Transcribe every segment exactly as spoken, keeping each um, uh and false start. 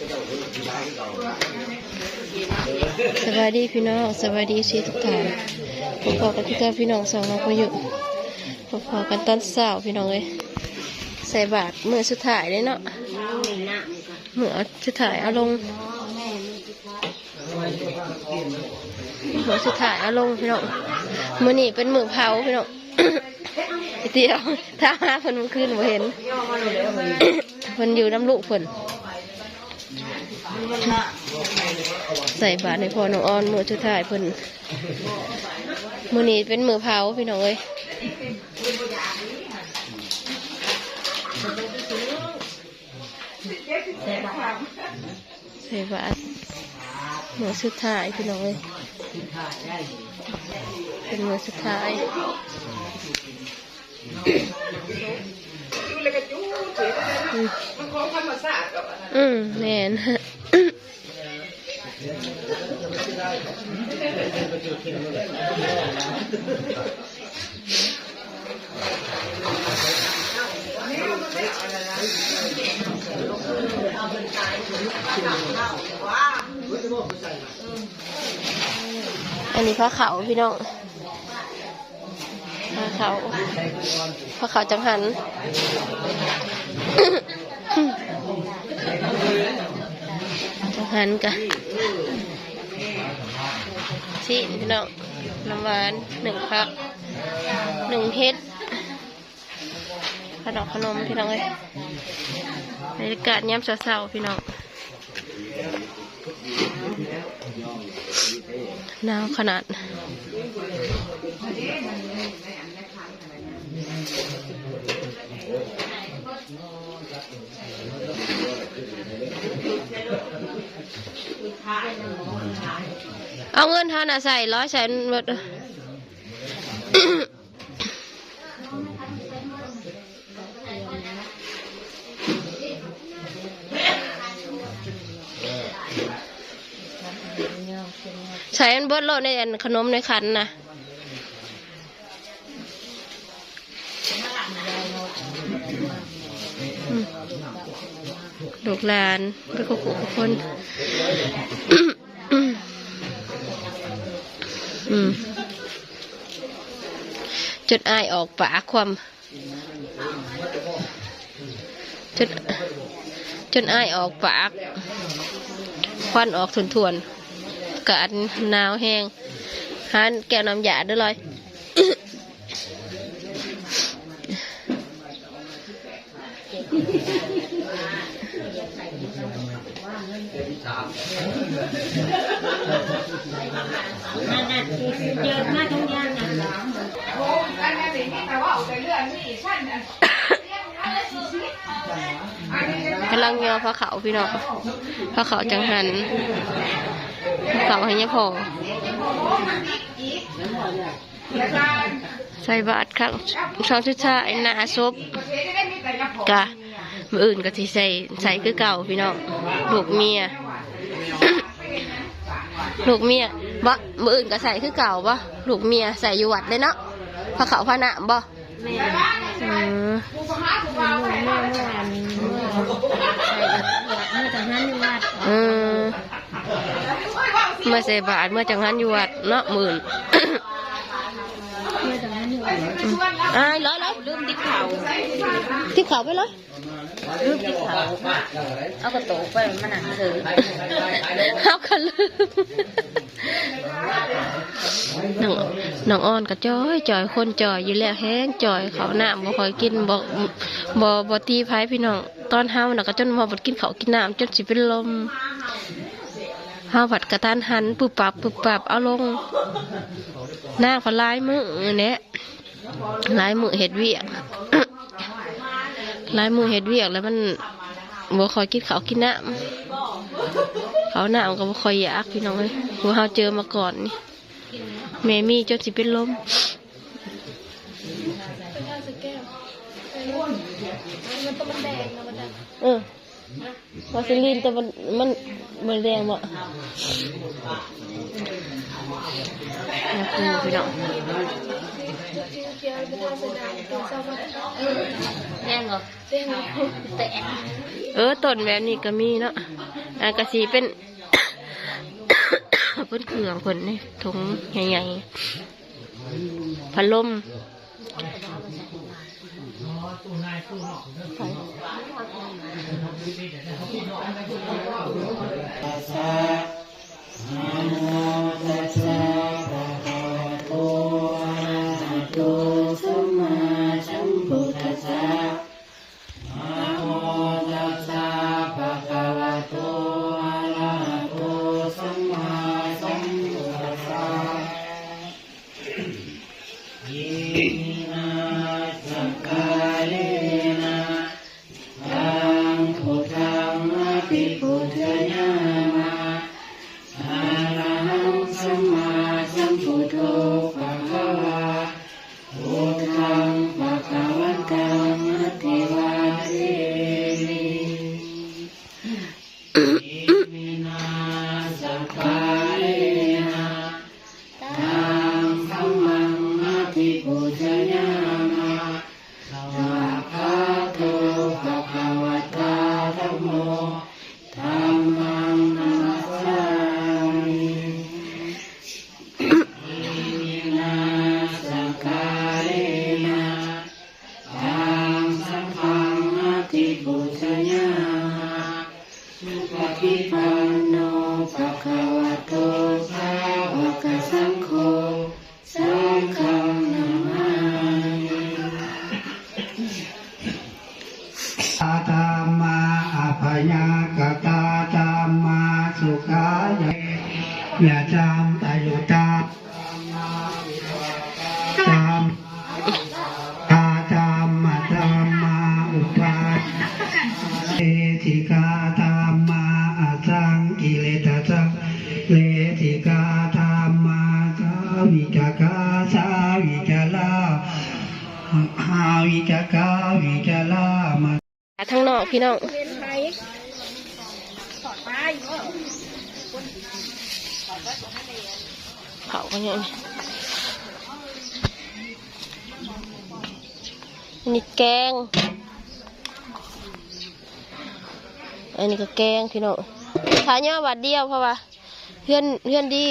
สวัสดีพี่น้อง สวัสดีเอฟซีทุกท่าน พบกันคือเก่าพี่น้องสองเราก็อยู่ พบกันตอนเช้าพี่น้องเอ้ย ใส่บาตรมื้อสุดท้ายเลยเนาะ มื้อสุดท้ายเอาลง มื้อสุดท้ายเอาลงพี่น้อง มื้อนี้เป็นมื้อเผาพี่น้อง เดียว ถ้าหาเพิ่นมื้อคืนบ่เห็น เพิ่นอยู่นำลูกเพิ่น ใส่บาตรให้พ่อน้องออนมื้อสุดท้ายเพิ่น มื้อนี้เป็นมื้อเผาพี่น้องเอ้ย ใส่บาตรมื้อสุดท้ายพี่น้องเอ้ย เป็นมื้อสุดท้าย อืม แม่น อันนี้ผ้าขาวพี่น้อง ผ้าขาว ผ้าขาวจังหัน จังหันกะ สิพี่น้อง น้ำหวาน หนึ่งผัก หนึ่งเห็ด ขนมขนมพี่น้องเอ้ย บรรยากาศยามเช้าๆพี่น้อง หนาวขนาด เอาเงินเท่าน่ะใส่ร้อยใส่หมด ใส่มันเบิดโลดในอันขนมในขันนะ อืม ลูกหลานเบิดคู่คน อืม จนอายออกปากความ จน จนอายออกปาก ควันออกทวนๆ กะอันหนาวแฮง หาแก้วน้ำยาเด้อลอย กำลังยอผ้าขาวพี่น้อง ผ้าขาวจังหัน ผ้าขาวให้ยายพอ ใส่บาตรครั้ง ครั้งสุดท้ายหน้าศพ กะ มื้ออื่นก็สิใส่ ใส่คือเก่าพี่น้อง ลูกเมีย ลูกเมียบ่ มื้ออื่นก็ใส่คือเก่าบ่ ลูกเมียใส่อยู่วัดเลยเนาะ ผ้าขาวผ้าหน้าบ่ แม่ เออ เมื่อ เมื่อ เมื่อ เมื่อ เมื่อจังหันอยู่วัด เออ เมื่อใส่บาตร เมื่อจังหันอยู่วัดเนาะ มื้ออื่น เมื่อจังหันอยู่วัด อืม อ่า ร้อย ร้อย ลืมติ๊กเขา ติ๊กเขาไปเลย ลืมติ๊กเขา เอากระโตกไปมานั่งเฉย เอากระลืม น้อง น้องออนก็จ่อยจ่อย คนจ่อยอยู่แล้ว แฮงจ่อย ข้าวน้ำบ่ค่อยกิน บ่ บ่ บ่ตีไผพี่น้อง ตอนเฮาน่ะก็จนว่าบ่กินข้าวกินน้ำ จนสิเป็นลม เฮาผัดกะทันหัน ปึบปับ ปึบปับ เอาลง นางผัดหลายมื้อแหละ หลายมื้อเฮ็ดเวียก หลายมื้อเฮ็ดเวียกแล้วมันบ่ค่อยกินข้าวกินน้ำ ข้าวน้ำก็บ่ค่อยอยากพี่น้องเอ้ย พวกเฮาเจอมาก่อนนี่ แม่มีจนสิเป็นลม เออ วาสลีนแต่มัน มันบ่แดงบ่ มากินพี่น้อง แดงเหรอ แดง แต่ เออ ต้นแบบนี้ก็มีเนาะ อ่ะ กะสิเป็น เพิ่นเครื่องเพิ่นนี่ ถุงใหญ่ๆ พัดลม นะโมตัสสะภะคะวะโต อะระหะโต สัมมาสัมพุทธัสสะ นะโมตัสสะภะคะวะโต อะระหะโต สัมมาสัมพุทธัสสะ อิมินาสักกาเลนะ ตังพุทธังอภิปูจยามะ อะระหังสัมมาสัมพุทโธภะคะวา พุทธังภะคะวันตังอะภิวาเทมิ อิมินาสักกาเลนะ ตังธัมมังอะภิปูจยามะ สะวากขาโตภะคะวะตาธัมโม ธัมมังนะมัสสามิ อิมินาสักกาเลนะ ตังสังฆังอะภิปูจยามะ สุปฏิปันโนภะคะวะโต สาวกสังโฆ สังฆังนะมามิ ธัมมา อัพพยากตาธัมมา สุขายะ ยะจันตะยุตา ธัม อาธัมมะธัมมา อุปาเทสิกาธัมมา อสังกิเลสสังเลสิกาธัมมา สาวิจกา สาวิจลา หาวิจกา วิจลามา ทางนอกพี่น้อง เขาก็ยัง อันนี้แกง อันนี้ก็แกงพี่น้อง ถ้าย่อวัดเดียวเพราะว่า เฮือน เฮือนดี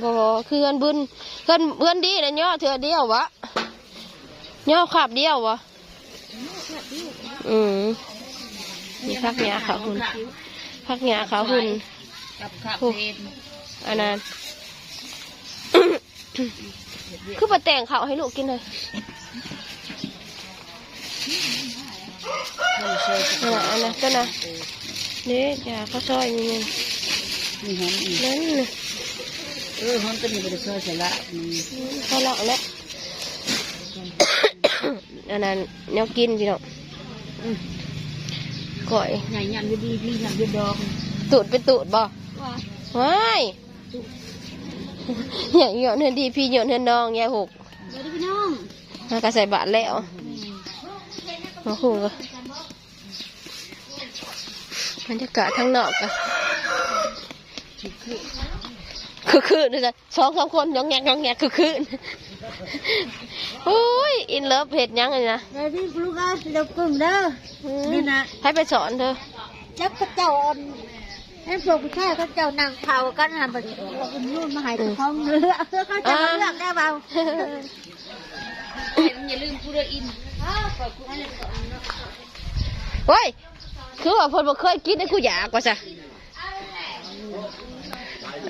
บ่ บ่ คือเฮือนบุญ เฮือน เฮือนดีนะย่อเทื่อเดียววะ ย่อคาบเดียววะ อืม นี่ผักหญ้าขาวหุ่น ผักหญ้าขาวหุ่น กับข้าว โอ้ เผ็ด อันนั้น คือบ่แต่งข้าวให้ลูกกินเลย เออ อันนั้นก็นะ นี่จ้ะ ข้าวซอยนี่ นี่หอมอีก นั่นน่ะ เออ หอมตัวนี้บ่ได้ซอยใส่ละ อืม พอละแล้ว อันนั้นแนวกินพี่น้อง อืม ก้อย ใหญ่ยำอยู่ดี พี่ยำอยู่ดอง ตูดเป็นตูดบ่ ว้า ว้าย ใหญ่เหยาะเฮือนดี พี่เหยาะเฮือนน้อง ยายหก เดี๋ยวพี่น้อง หากะใส่บาตรแล้ว อืม โอ้โห บรรยากาศทางนอกอะ คือคือ คือคือ สองสามคนยองแงกยองแงกคือคืน โอ้ย อินเลิฟเฮ็ดหยังนี่นะ เดี๋ยวพี่ลูกอ่ะ เดี๋ยวกึ่งเด้อ อืม นี่นะ ให้ไปสอนเธอ จักเขาเจ้าอัน ให้พวกผู้ชายเขาเจ้านั่งเผากันหั่น บัดนี้เอาอันนู่นมาให้ อืม เจ้าของเลือก เขาเจ้าเลือกได้เปล่า อ่า อย่าลืมผู้เลือกอิน โอ้ย คือว่าเพิ่นบ่เคยกิน ให้กูอยากว่าซะ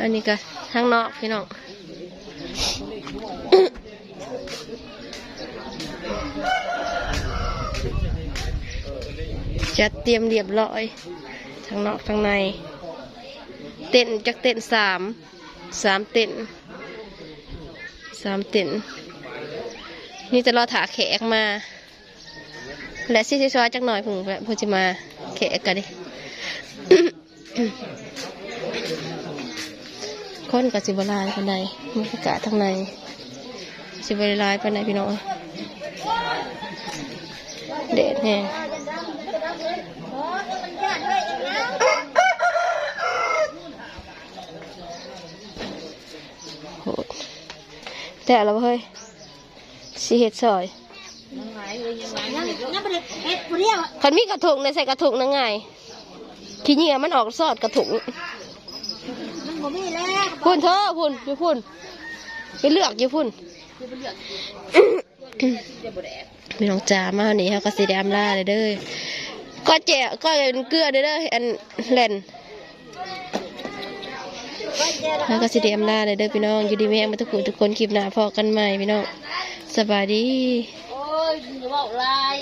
อันนี้ก็ทางนอกพี่น้อง จัดเตรียมเรียบร้อย ทางนอกทางใน เต็นท์จักเต็นท์ สาม สามเต็นท์ สามเต็นท์ นี่จะรอถ่าแขกมา และสิซอยๆจักหน่อย เพิ่น เพิ่นสิมา แขกก็ดี คนก็สิบ่หลายปานใด บรรยากาศทางใน สิบ่ได้หลายปานใดพี่น้อง แดดแฮง แต่ละเฮ้ย สิเฮ็ดซอย ยังยังไม่ได้เฮ็ดผู้เดียว คันมีกระถงในใส่กระถงนางไงขี้เหงื่อมันออกซอดกระถง มันบ่มีแล้ว พุ่นเธอพุ่นอยู่พุ่น ไปเลือกอยู่พุ่น พี่น้องจ๋ามานี่เฮาก็สิได้อำลาเลยเด้อ ก็แจกก็เป็นเกลือเด้อเด้ออันแล่นเฮาก็สิได้อำลาเลยเด้อพี่น้อง อยู่ดีมีแฮงมาทุกผู้ทุกคน คลิปหน้าพ้อกันใหม่พี่น้อง สบายดี โอ้ยอย่าบอกลาย